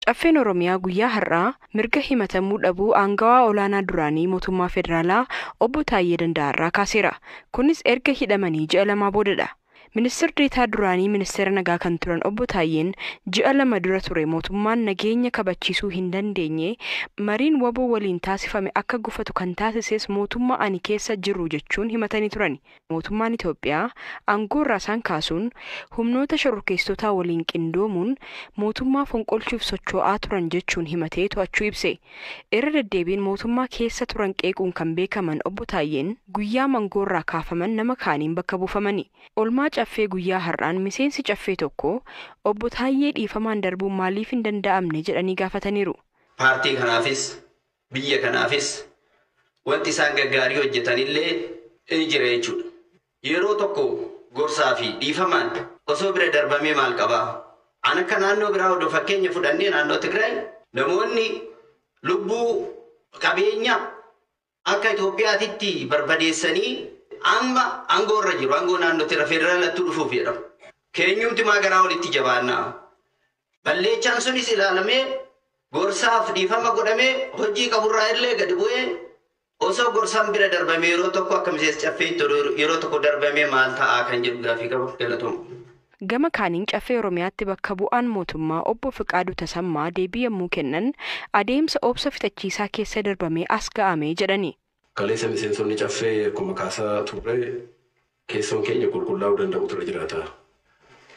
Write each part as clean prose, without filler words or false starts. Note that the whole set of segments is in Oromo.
Caffeen Oromiyaa guyyaa har'aa mirga himatamuu dhabuu aangawaa olaanaa duraanii mootummaa federaalaa obbo Taayyee Danda'aa irraa kaaseera. Kunis erga hidhamanii ji'a 2 boodadha. Ministeer Deetaa duraanii ministeera nagaa kan turan obbo Taayyeen ji'a 2 dura ture mootummaan nageenya kabachiisuu hin dandeenye, mariin WBO waliin taasifame akka gufatu kan taasises mootummaa ani keessa jiru jechuun himatanii turani. Mootummaan Itoophiyaa aangoorraa isaan kaasuun humnoota shororkeessitotaa waliin qindoomuun mootummaa fonqolchuuf socho'aa turan jechuun himatee to'achuu ibse. Irra deddeebiin mootummaa keessa turan qeequun kan beekaman obbo Taayyeen guyyaa aangoorraa kaafaman nama kaaniin bakka buufamani. Olmaa caffee guyyaa har'aan miseensi caffee tokko obbo Taayyee dhiifamaan darbuun maaliif hin danda'amne jedhanii gaafataniiru. Paartii kanaafis biyya kanaafis wanti isaan gaggaarii hojjetanillee ni jira jechuudha. Yeroo tokko gorsaa fi dhiifamaan osoo bira darbamee maal qabaa? An akka naannoo biraa odoo fakkeenya fudhannee naannoo Tigraay namoonni lubbuu qabeenya akka Itoophiyaatitti barbadeessanii amma aangoo irra jiru, aangoo naannoo Tigraay federaalatti dhufuuf jedhamu. Keenyumti maa garaa walitti jabaannaa? Balleechaan sunis ilaalamee gorsaaf dhiifama godhamee hojii qaburraa illee gadi bu'ee osoo gorsaan bira darbamee yeroo tokko akka miseensa caffeetti yeroo tokko darbamee maal ta'aa kan jedhu gaaffii qaba. Galatooma. Gama kaaniin caffee Oromiyaatti bakka bu'aan mootummaa obbo Fiqaaduu Tasammaa deebii yommuu kennan adeemsa obsa fixachiisaa keessa darbamee as ga'ame jedhani. Kaleessa miseensonni caffee akkuma kaasaa turre keessoon keenya qulqullaa'uu danda'u ture jiraata.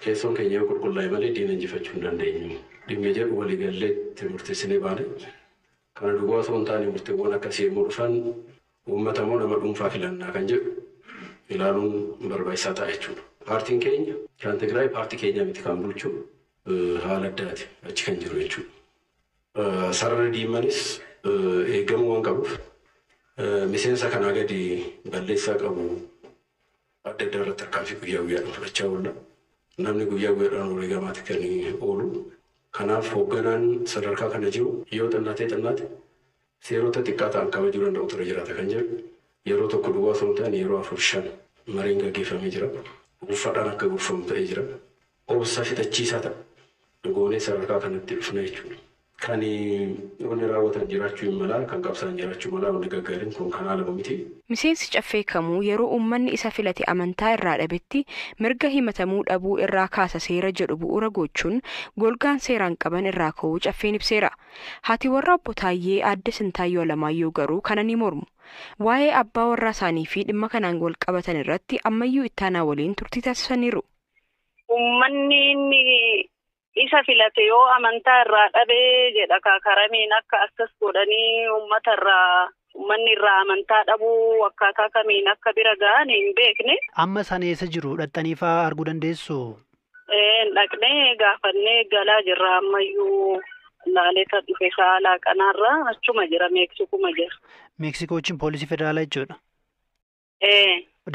Keessoon keenya yoo qulqullaa'e malee diina injifachuu hin dandeenyu. Dhimmi jedhu waliigalleetti murteessinee baane. Kana duwwaa osoo hin taane murteewwan akkasii yommuu dhufan uummata moo nama dhuunfaa filannaa kan jedhu ilaaluun barbaachisaa ta'a jechuudha. Paartiin keenya kan Tigraay paartii keenya miti kan bulchu haala addaati achi kan jiru jechuudha. Sararri diimanis eegamuu waan qabuuf miseensa kanaa gadi balleessaa qabu adda addaa irratti tarkaanfii guyyaa guyyaadhaan fudhachaa oolla. Namni guyyaa guyyaadhaan wareegamaatti kan oolu. Kanaaf hoogganaan sadarkaa kana jiru yoo xinnaatee xinnaate seerota xiqqaa ta'an kabajuu danda'u ture jiraata kan jedhu yeroo tokko duwwaa osoo hin taane yeroo 4-5 mariin gaggeeffamee jira. Uffadhaan akka gurfamu ta'ee jira. Obsa fixachiisaa ta'a. Goonee sadarkaa kanatti dhufna jechuudha. Kan wanni raawwatan jiraachuu hin malaa, kan qabsaan jiraachuu malaa, wanni gaggaariin kun kan haala miti. Miseensi caffee kamuu yeroo uummanni isa filate amantaa irraa dhabetti mirga himatamuu dhabuu irraa kaasa seera jedhu bu'uura gochuun golgaan seeraan qaban irraa ka'uu caffeen ibseera. Haati warra obbo Taayyee aadde Sintaayyoo Alamaayyoo garuu kana ni mormu. Waa'ee abbaa warraa isaanii fi dhimma kanaan wal qabatan irratti ammayyuu ittaanaa waliin turtii taasisaniiru. Uummanni inni isa filate yoo amantaa irraa dhabee jedha kakaramiin akka akkas godhanii uummata irraa uummanni irraa amantaa dhabuu akkaataa kamiin akka bira ga'an hin beekne. Amma isaan eessa jiru? Dhaxxanii fa'aa arguu dandeessu? Dhaqnee gaafannee galaa jirra ammayyuu laaleeta dhufe saalaa kanaarraa achuma jira, Meeksikuma jira. Meeksikoo wajjin poolisii federaalaa jechuudha?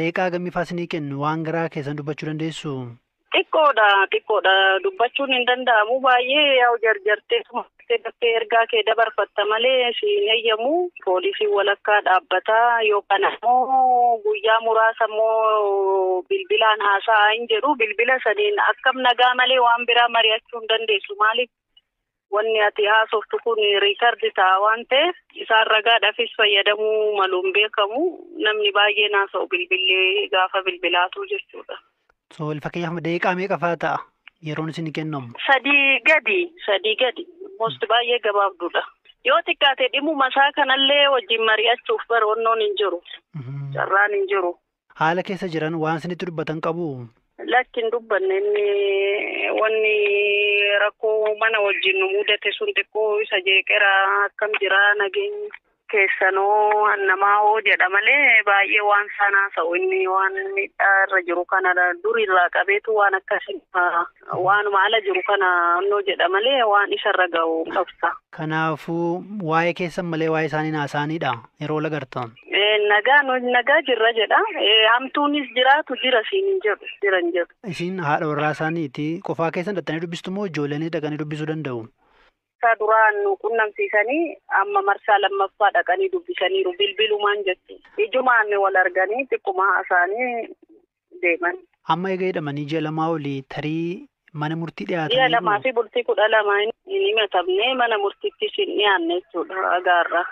Deeqaa gamii fa'aa isinii kennu waan garaa keessan dubbachuu dandeessu? Xiqqoodha dubbachuun hin danda'amu baay'ee yaa'u jarjartee daftee ergaa kee dabarfatta malee siin eeyyamu. Poolisiin walakkaa dhaabbataa yookaan ammoo guyyaa muraasa immoo bilbilaan haasa'aa hin jedhu. Bilbila saniin akkam nagaa malee waan biraa mari'achuu hin dandeessu. Maaliif wanni ati haasoftu kun riikardi ta'a waan ta'eef isaan ragaadhaafis fayyadamuu maluun beekamu. Namni baay'een haasa'u bilbillee gaafa bilbilaatu jechuudha. So fakkeenyaaf deeqaa meeqa fa'aa ta'a yeroon isin kennamu? Sadii gadi. Most baay'ee gabaabduudha. Yoo xiqqaate dhimuma isaa kanallee wajjin mari'achuuf baroonnoon hin jiru. Carraan hin jiru. Haala keessa jiran waan isinitti dubbatan qabu? Lakki hin dubbanne inni wanni rakkoo mana wajjin nu mudate sun xiqqoo isa jeeqera akkam jira nageenyi keessanoo namaa hoo jedha malee baay'ee waan isaan haasa'u inni waan miidhaa irra jiru kana durirraa qabeetu waan akkasii waanuma ala jiru kana onnoo jedha malee waan isarra ga'u qabsa. Kanaafuu waa'ee keessan malee waa'ee isaanii haasa'anidha yeroo lagartan. Nagaa jirra jedha. Hamtuunis jiraatu jira siin hin jedhu jira hin jedhu. Isin haadha warraa isaaniiti qofaa keessan dhattanii dubbistu moo ijoolleenis dhaqanii dubbisuu danda'u? Duraan nu qunnamsiisanii amma marsaa lammaffaa dhaqanii dubbisaniiru bilbilumaan jechuudha. Ijumaan wal arganii xiqquma haasa'anii deeman. Amma eega hidhamanii ji'a 2 olii tarii Mana murtii dhiyaatanii. Ji'a 2 fi bultii 12 hin himatamne mana murtiittis hin dhiyaanne jechuudha agaarra.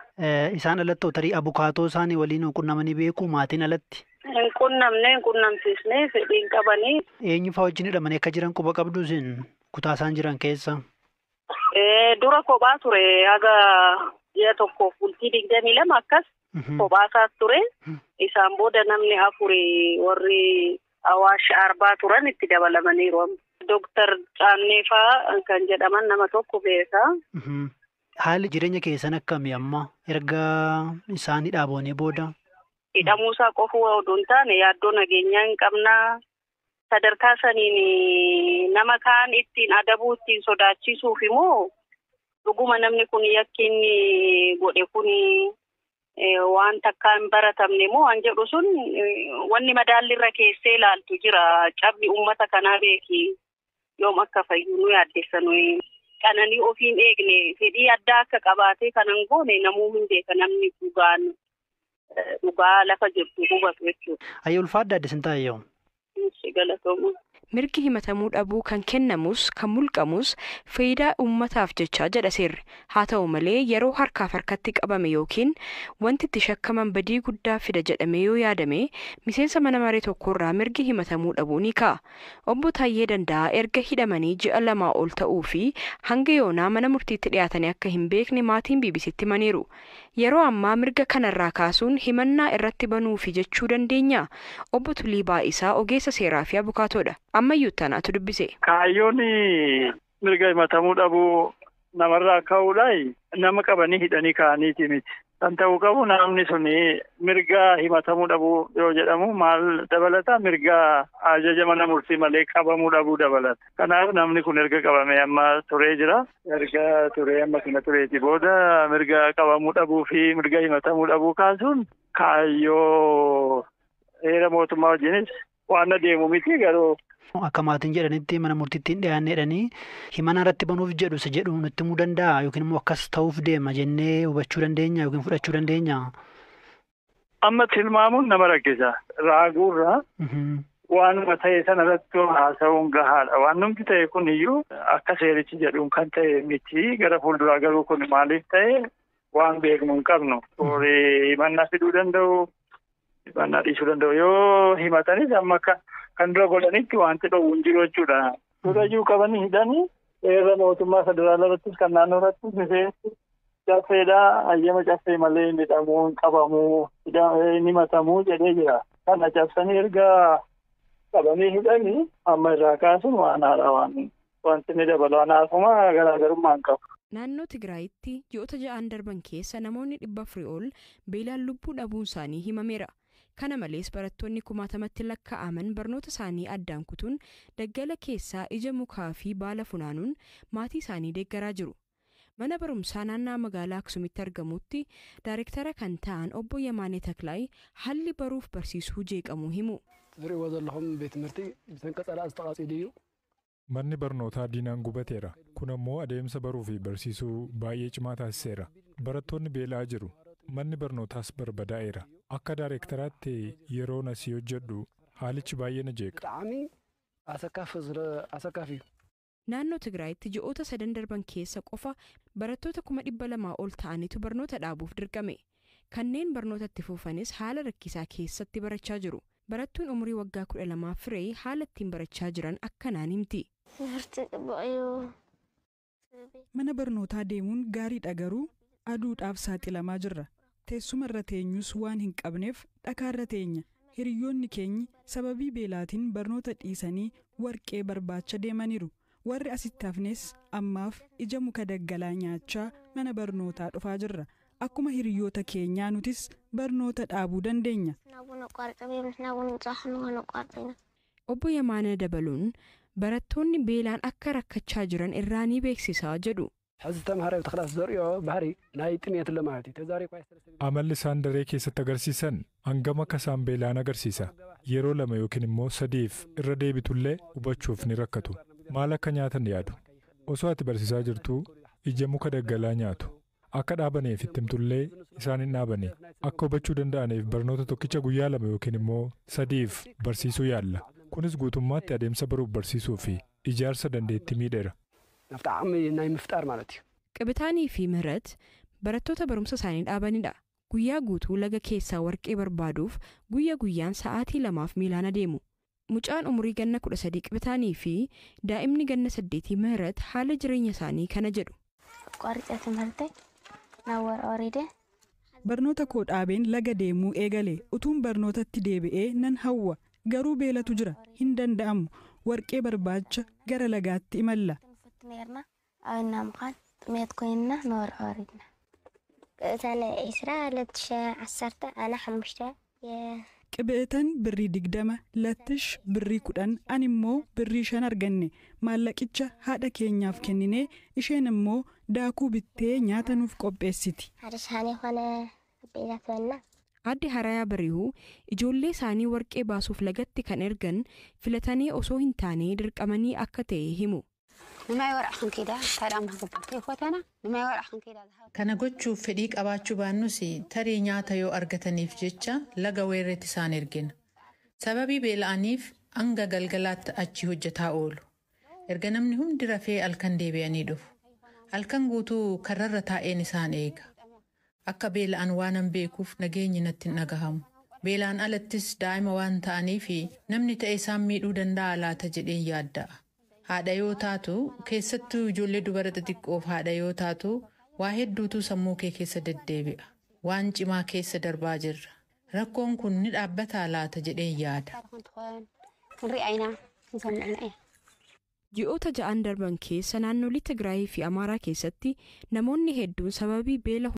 Isaan alatti tarii abukaatoo isaanii waliin qunnamanii beeku maatiin alatti? Hin qunnamne, hin qunnamsiisne, fedhii hin qabanii. Eenyufaa wajjin hidhamanii akka jiran quba qabdu isin kutaa isaan jiran keessa? Dura kophaa ture haga ji'a 1 bultii 22 akkas kophaa isaas ture. Isaan booda namni 4 warri Awaash Arbaa turan itti dabalamaniiru. Dooktar Caanneefaa kan jedhaman nama tokko beeka. Haalli jireenya keessan akkamii amma erga isaan hidhaabonii booda? Hidhamuusaa qofa odoo hin taane yaaddoo nageenyaa hin qabnaa. Sadarkaa saniin nama kaan ittiin adabuu ittiin sodaachisuuf immoo dhuguma namni kun yakki inni godhe kun waan takkaa hin baratamne moo waan jedhu sun wanni madaallirra keessee ilaaltu jira. Cabni uummata kanaa beeki yoom akka fayyu nu yaaddessa nuyi. Qananii ofiin eegne fedhii addaa akka qabaatee kanan goone namuu hin beeka namni dhugaan dhugaa lafa jirtu hubatu jechuudha. Ayyee ulfaadha adde Sintaayyoo. Galatooma. Mirgi himatamuu dhabuu kan kennamus kan mulqamus faayidaa uummataaf jecha jedha seerri. Haa ta'u malee yeroo harkaaf harkatti qabame yookiin wanti itti shakkaman badii guddaa fida jedhamee yoo yaadame miseensa mana maree tokkorraa mirgi himatamuu dhabuu ni ka'a. Obbo Taayyee Danda'aa erga hidhamanii ji'a 2 ol ta'uu fi hanga yoonaa mana murtiitti dhiyaatanii akka hin beekne maatiin BBCtti himaniiru. Yeroo ammaa mirga kanarraa kaasuun himannaa irratti banuufi jechuu dandeenya. Obbo Tulii Baa'isaa ogeessa seeraa fi abukaatoodha. Ammayyuu tanaatu dubbise. Kaayyoon mirga himatamuu dhabuu namarraa ka'uudhaan nama qabanii hidhanii ka'aniiti miti. Kan ta'uu qabu namni sun mirga himatamuu dhabuu yoo jedhamu maal dabalata? Mirga ajaja mana murtii malee qabamuu dhabuu dabalata. Kanaaf namni kun erga qabamee amma turee jira. Erga turee amma kana tureeti booda mirga qabamuu dhabuu fi mirga himatamuu dhabuu kaasuun kaayyoo heera mootummaa wajjinis waan adeemu miti garuu. Akka maatiin jedhanitti mana murtiitti hin dhiyaanne jedhanii himannaa irratti banuuf jedhu isa jedhu nutti himuu danda'a yookiin immoo akkas ta'uuf deema jennee hubachuu dandeenya yookiin fudhachuu dandeenya. Amma tilmaamuun nama rakkisa. Raaguurraa waanuma ta'e sana irratti haasa'uun gahaadha. Waan numti ta'e kun iyyuu akka seerichi jedhuun kan ta'e miti. Gara fuulduraa garuu kun maaliif ta'e waan beeknu hin qabnu. Himannaa fiduu danda'u, himannaa dhiisuu danda'u. Yoo himatanis amma akka kan dura godhanitti wanti dhoowwu hin jiru jechuudha. Durayyuu qabanii hidhanii heera mootummaa federaalaa irrattis kan naannoo irrattis miseensi caffeedhaa hayyama caffee malee hin hidhamuu, hin qabamuu, hin himatamuu jedhee jira. Kana cabsanii erga qabanii hidhanii amma irraa kaasuun waan haaraa wanti inni dabalu. Anaafuma garaagarummaa hin qabu. Naannoo Tigraayitti ji'oota 6 darban keessa namoonni 400 ol beelaan lubbuu dhabuun isaanii himameera. Kana malees barattoonni 20,000tti lakkaa'aman barnoota isaanii addaan kutuun daggala keessaa ija mukaa fi baala funaanuun maatii isaanii deeggaraa jiru. Mana barumsaa naannaa magaalaa Aksuumitti argamutti daayirektara kan ta'an obbo Yamaanee Taklaay haalli baruuf barsiisuu jeeqamuu himu. Manni barnootaa diinaan gubateera. Kun ammoo adeemsa baruu fi barsiisuu baay'ee cimaa taasiseera. Barattoonni beela'aa jiru. Manni barnootaas barbadaa'eera. Akka daayirektaraatti yeroo asii hojjedhu haalichi baay'ee na jeeqa. Naannoo Tigraayitti ji'oota 3 darban keessa qofa barattoota 200,000 ol ta'anitu barnoota dhaabuuf dirqame. Kanneen barnoota itti fufanis haala rakkisaa keessatti barachaa jiru. Barattuun umurii waggaa 12 firee haala ittiin barachaa jiran akkanaan himti. Mana barnootaa deemuun gaariidha garuu aduudhaaf saaxilamaa jirra. Teessuma irra teenyus waan hin qabneef dhakaarra teenya. Hiriyoonni keenyi sababii beelaatiin barnoota dhiisanii warqee barbaacha deemaniiru. Warri asitti hafnes ammaaf ija muka daggalaa nyaachaa mana barnootaa dhufaa jirra. Akkuma hiriyoota keenyaa nutis barnoota dhaabuu dandeenya. Obbo Yamaana dabaluun barattoonni beelaan akka rakkachaa jiran irraa ni beeksisaa jedhu. Amalli isaan daree keessatti agarsiisan hangam akka isaan beelaan agarsiisa. Yeroo 2 yookiin immoo 3 irra deebitullee hubachuuf ni rakkatu. Maal akka nyaatan yaadu. Osoo ati barsiisaa jirtuu ija muka daggalaa nyaatu. Akka dhaabaneef itti himtullee isaan hin dhaabane. Akka hubachuu danda'aniif barnoota tokkicha guyyaa 2 yookiin immoo 3 barsiisuu yaalla. Kunis guutummaatti adeemsa baruuf barsiisuu fi Ijaarsa dandeettii miidheera. Qibitaanii fi Mihirat barattoota barumsa isaanii dhaabanidha. Guyyaa guutuu laga keessaa warqee barbaaduuf guyya guyyaan sa'aatii 2 miilaan adeemu. Mucaan umurii ganna 13 Qibitaanii fi daa'imni ganna 8 Mihirat haala jireenya isaanii kana jedhu. Barnoota koo dhaabeen laga deemuu eegale. Utuun barnootatti deebi'ee nan hawwa. Garuu beelatu jira. Hin danda'amu. Warqee barbaacha gara lagaatti imalla. Qibeetan birrii 20, Lattish birrii 10, ani immoo birrii 5 arganne. Maallaqicha haadha keenyaaf kenninee isheen immoo daakuu bittee nyaata nuuf qopheessiti. Aadde Harayaa Bariihuu ijoollee isaanii warqee baasuuf lagatti kan ergan filatanii osoo hin taane dirqamanii akka ta'e himu. Kana gochuuf fedhii qabaachuu baannus tarii nyaata yoo argataniif jecha laga weerreetti isaan ergina. Sababii beela'aniif hanga galgalaatti achi hojjetaa oolu. Erga namni hundi rafee halkan deebi'anii dhufu. Halkan guutuu karrarra taa'een isaan eega. Akka beela'an waanan beekuuf nageenyi natti hin dhagahamu. Beelaan alattis daa'ima waan ta'aniif namni ta'e isaan miidhuu danda'a laata jedheen yaadda'a. Haadha yoo taatu keessattuu ijoollee dubara xixiqqoof haadha yoo taatu waa hedduutu sammuu kee keessa deddeebi'a. Waan cimaa keessa darbaa jirra. Rakkoon kun ni dhaabbataa laata jedheen yaada. Ji'oota 6 darban keessa naannolee Tigraayii fi Amaaraa keessatti namoonni hedduun sababii beela